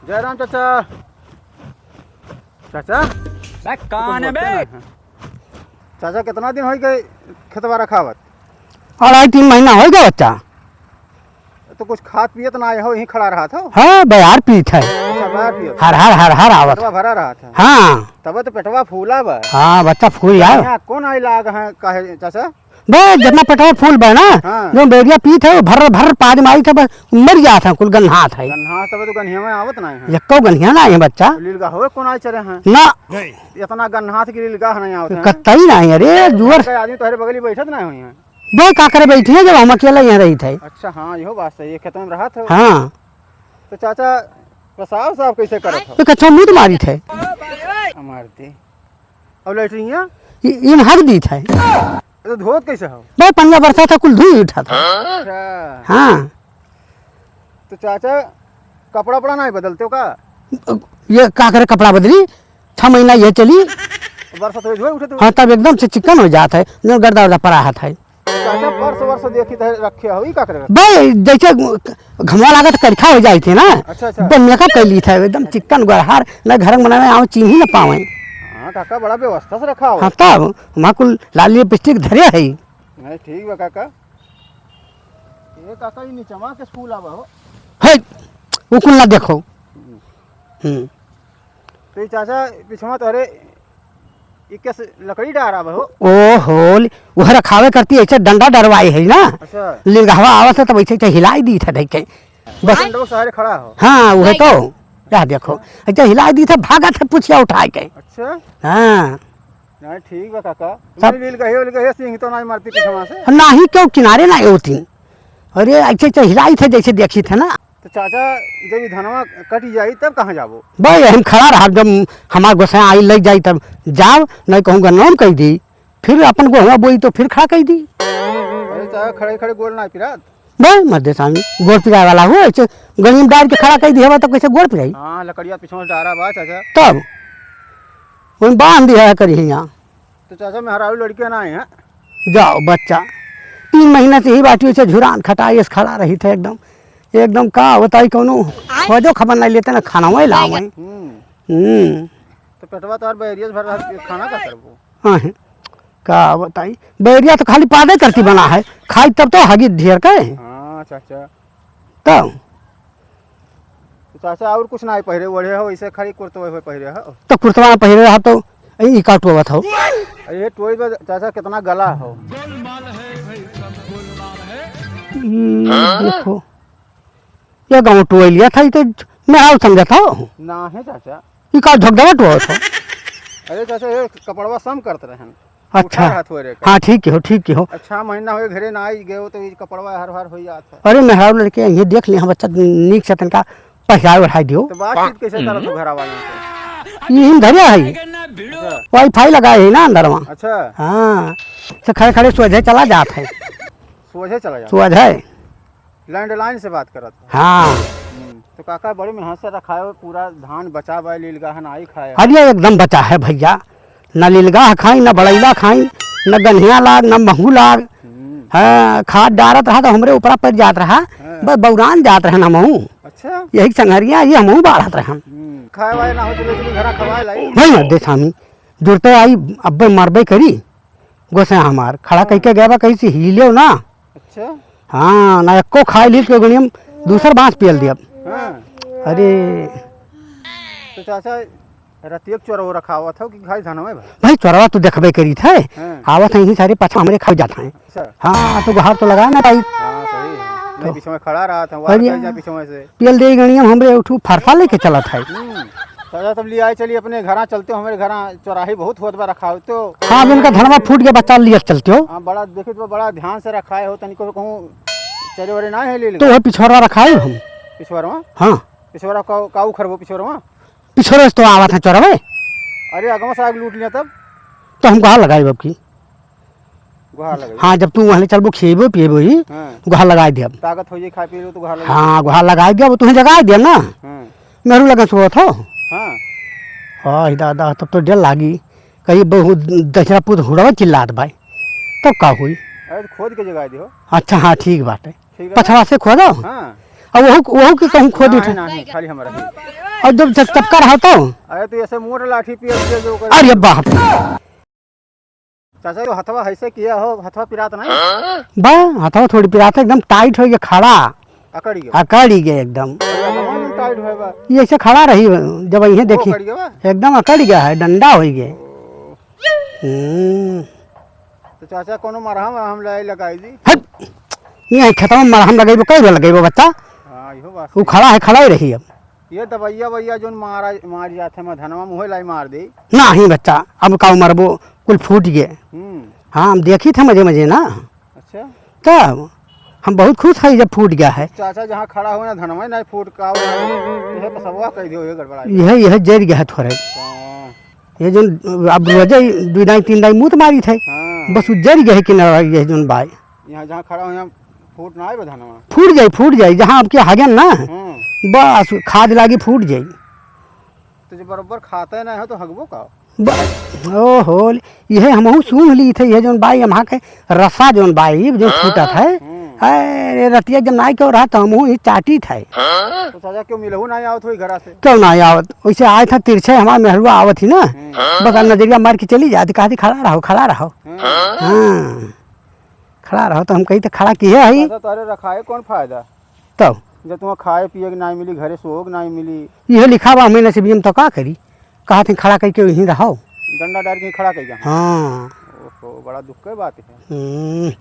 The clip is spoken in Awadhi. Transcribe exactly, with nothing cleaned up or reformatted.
जय राम चाचा। चाचा, बे, कौन है बे? चाचा, कितना दिन होइ गए खेतवा रखावत? अढ़ाई तीन महीना होइ गया बच्चा। तो कुछ खात पियत ना आए हो, यहीं खड़ा रहत हो? हाँ, बयार पीत है। अच्छा, बयार पियत। हर हर हर हर आवत। पेटवा भरा रहत है। हाँ। तब तो पेटवा फूला बा। हाँ, बच्चा फूल जाए। यहाँ कौन आई लाग है, काहे चाचा? बे, जितना पेट्रोल फुल बा ना, हाँ। जो बैरिया पीत है, वो भर्र भर्र पाद में आई था, बस मर जात है, कुल गन्हात है। गन्हात तब तो गन्हिया में आवत नहीं है। यक्को गन्हिया ना है, बच्चा। लीलगाह हो, कौन आए चले हैं? ना। इतना गन्हात की लीलगाह नहीं आवत है। कतई नहीं, अरे, जुअर। कई आदमी तोहरे बगली बैठत नहीं हुई हैं। बे, का करे बैठी है, जब हम अकेले यहाँ रही थे। अच्छा, हाँ, यहो बात सही है, खेत में रहत हो। हाँ। तो चाचा, पेशाब साफ कैसे करत हो? तो कच्छो मुंह मारी थे। मार दे। और लैट्रिनिया? इ-, इन हक दी थे। तो धोत कैसे हो? बे, पनिया बरसा था, कुल धुई उठा था। अच्छा। हाँ। तो चाचा, कपड़ा उपड़ा नहीं बदलते हो का? ये का करे कपड़ा बदली? छह महीना ये चली। बरसा तो धोए उठे तो। हाँ, तब एकदम से चिकन हो जात है, जो गर्दा वर्दा पड़ा हाथ है। चाचा, पर्स वर्स देखी तो रखे हो, ई का करे? बे, जैसे घमवा लागत करिखा हो जाई थे ना, अच्छा, अच्छा। बे मेकअप कर ली था, एकदम चिकन गोरहार, न घर में बनावे, आवे, चीन्ही न पावे। हाँ, काका, बड़ा व्यवस्था से रखा हो। हाँ, तब, वहाँ कुल लाली लिपस्टिक धरे है। नहीं, ठीक बा, काका। ये काका, ई नीचवा के फूल आवा हो। है, वो कुल ना देखो। हम्म। तो ई चाचा, पिछवा तोहरे, ई कैसे लकड़ी डारा बा हो? ओ होल, वह रखावे करती, ऐसे डंडा डरवाई है ना। अच्छा। लिंगहवा आवत है, तब ऐसे, ऐसे हिलाई दी था, देख के। बस। डंडा सहारे खड़ा हो। हाँ, वह तो। या देखो, ऐसे हिलाई दी था, भागत है, पुछिया उठाए के। अच्छा। हाँ। नहीं, ठीक बा काका। सब नहीं, लीलगाहे, लीलगाहे, सिंह तो नहीं मारती पिछवा से। नहीं, क्यों किनारे ना होती। अरे, ऐसे, ऐसे हिलाई थे, जैसे देखी थे ना। तो चाचा, जब ई धनवा कट जाई, तब कहाँ जाबो? भाई, हम खड़ा रहब, जब हमार गोसाई आई, लग जाई, तब जाब, नहीं कहूँ गन्नौन कह दी, फिर अपन गोहवा बोई, तो फिर खड़ा कह दी। अरे चाचा, खड़े खड़े गोड़ ना पिरात? बे, मत दे सामी, गोड़ पिराए वाला हो, ऐसे गणियम डार के खड़ा कह दी हवा, तो कैसे गोड़ पिराई? हाँ, लकड़िया पीछे से डारा बा, चाचा। तब, वही बांध दिया है करी यहाँ। तो चाचा, मेहरारू लड़के ना आए हैं? जाओ बच्चा, तीन महीना से ही बाटी से झुरान खटाई से खड़ा रही थे एकदम, एकदम का बताई, कौनो खोजो खबर नहीं लेते ना, खाना वही लावे। हम्म। हम्म। तो पेटवा तो हर बैरियस भर रहा, खाना का करबो? हाँ है, का बताई, बैरिया तो खाली पादे करती बना है, खाई तब तो हगी ढेर के। हाँ चाचा। तब? तो चाचा, और कुछ ना पहिरे ओढ़े हो, इसे खाली कुर्तवा हो पहिरे हो? तो कुर्तवा ना पहिरे रहा तो ई काटो आवत हो। अरे ये टोई बा चाचा, कितना गला हो। ई देखो, ये गाँव टोई लिया था, ई तो मेहरारू समझा था। ना है चाचा। ई का झगड़ा टोआ था? अरे चाचा, ये कपड़वा सम करत रहन। अच्छा। उठा हाथ हो रे। हाँ, ठीक हो, ठीक हो। अच्छा, महीना हो घरे ना आई गए हो, तो ये कपड़वा हर हर हो जात है। अरे, मेहरारू लड़के, ये देख ले, हम बच्चा नीक से तनका पहिराए ओढ़ाए दियो। तो बातचीत कैसे करत हो घर वाले से? यही धरे है। अच्छा। WiFi लगाए है ना अंदर वहाँ। अच्छा। हाँ, तो खड़े खड़े सोझे चला जात है। सोझे चला जात। सोझे। Landline से बात करत हो? हाँ। हम्म, तो काका बड़ी मेहनत से रखा है, पूरा धान बचा बा, लीलगाह नाई खाए। अरे एकदम बचा है भैया, न लीलगाह खाई, न बड़ैला खाई, न गन्हिया लाग, न महू लाग। हम्म। हाँ, खाद डारत रहा तो हमरे ऊपरा पड़ जात रहा, हाँ। बस बौरान जात रहन हमहू। अच्छा। यही संघरिया, ये हमहू बाढ़त रहन। हम्म, खाए वाए ना हो तो ले चली घरा खवाए लाई। नहीं मत दे सामी, जुड़ते आई, अब्बे मरबे करी। गोसे हमार खड़ा कइके गए बा, कहीं से हिलेव ना। अच्छा। हाँ, ना एको खाए ली के गणियम दूसर बांस पियल दियब। हाँ। अरे। तो चाचा, रतिया के चोरवा रखावत हो कि खाई धनवे भर? भाई, चोरवा तो देखबे करी थे। हाँ। आवत है यहीं सारे पाछा हमरे खा जात हैं। अच्छा। हाँ, तो गुहार तो लगा ना भाई। हाँ, सही है। मैं तो पीछे में खड़ा रहा था, वो अरे। आ गया पीछे में से। पियल दे गणियम हमरे उठू फरफा लेके चलत है। हम्म। चाचा, तब ले आए चली अपने घरा चलते हो, हमरे घरा चौराही बहुत होत बा रखा हो तो। हाँ, अब इनका धनवा फूट के बच्चा लिया चलते हो। हाँ, बड़ा देखित बा, बड़ा ध्यान से रखा हो, तनिको कहूँ चरे वरे ना है ले तो लेगा। वह पिछोरवा रखा है हम। पिछोरवा? हाँ। पिछोरवा का, का उखरबो पिछोरवा? पिछोरवा से तो आवत है चोरवे। अरे, अगवा से आग लूट लिया तब? तो हम कहाँ लगाई बाप की? गुहार लगाई। हाँ, जब तू वहाँ ले चलबो, खेबो, पिएबो ही, हाँ। गुहार लगाई देब। ताकत हो जाई, खाए पिए लो तो गुहार लगाई। हाँ, गुहार लगाई देब, तुम्हें जगाई देब ना। हाँ। मेहरू लगे सोत हो। हाँ। हाँ, ही दादा, तब तो डर लागी। कहीं बहुत दशरा पूत हुड़वा चिल्लात बाई। तब का हुई? अरे, तो खोद के जगाई दियो। अच्छा, हाँ, ठीक बात है। ठीक है। पछवा से खोदो। हाँ। अब वहू, वहू के कहूँ खोद ना उठे। है, ना है, खाली हमारा ही। और जब चप-, चपका रहा तो? अरे, तू ऐसे मोट लाठी पियल दिया जो कर। अरे बाप। चाचा, तो हथवा ऐसे किया हो, हथवा पिरात नहीं? बा, हथवा थोड़ी पिरात, एकदम टाइट होइ गया खड़ा। अकड़ गया? अकड़ ही गया एकदम। अरे, हथवा में टाइट हुआ बा। ये ऐसे खड़ा रही, जब इहे वो देखी। अकड़ गया बा? एकदम अकड़ गया है, डंडा होइ गया। ओ। हम्म। तो चाचा, कोनो मरहम वरहम लाई लगाई दी। हट! ये खेतवा में मरहम लगइबो, कई बेर लगइबो बच्चा? हाँ, इहो बात वो सही। खड़ा है, खड़ा ही रही अब। ये दवइया वइया जोन मारा, मार जात है, मैं धनवा मुँहे लाई मार दे। नाही बच्चा, अब का मरबो, कुल फूट गए। हम्म। हाँ, हम देखी थे मजे मजे ना। अच्छा। तब हम बहुत खुश है जब फूट गया है। चाचा जहाँ खड़ा हो ना, धनवा ही नहीं फूट का हो, यह तो सबवा कह दियो, ये गड़बड़ा है। यह, यह जर गया है थोड़े। हाँ। ये जोन अब रोजे दुई दाई तीन दाई मूत मारी थे, हाँ। बस उ जर गए कि ना, ये जोन बाय। यहाँ जहाँ खड़ा हो, यहाँ फूट ना आए बा धनवा। फूट जाई, फूट जाई, जहाँ आपके हागेन ना, हाँ। बस खाद लागी, फूट जाई। तो जब बरोबर खाते ना हो तो हगबो का? ब-, ओहो, यह हमहू सूंघ ली थे, यह जोन बाई, हम के रसा जोन बाई, जोन हाँ। फूटत है। हम्म। अरे, रतिया जब नाई क्यों रहा, तो हमहू ही चाटी थे। तो चाचा क्यों मिलहू ना आवत होई घरा से? क्यों ना आवत? वैसे आए था तिरछे, हमार मेहरुआ आवत ही ना, हम्म। बस नजरिया मार के चली जाती, कहती, "खड़ा रहो, खड़ा रहो।" हम्म। हाँ। खड़ा रहो, तो हम कही, "तो खड़ा किहे हई?" दादा, तोहरे रखाए कौन फायदा? तब? जब तुम्हें खाए पिए के नाई मिली, घरे सोए के नाई मिली। इहे लिखा बा, हमें नसीबियम तो का करी? कहा थे खड़ा करके वहीं रहो। डंडा डाल के खड़ा कर गया। हाँ। ओहो, बड़ा दुख के बात है। हम्म।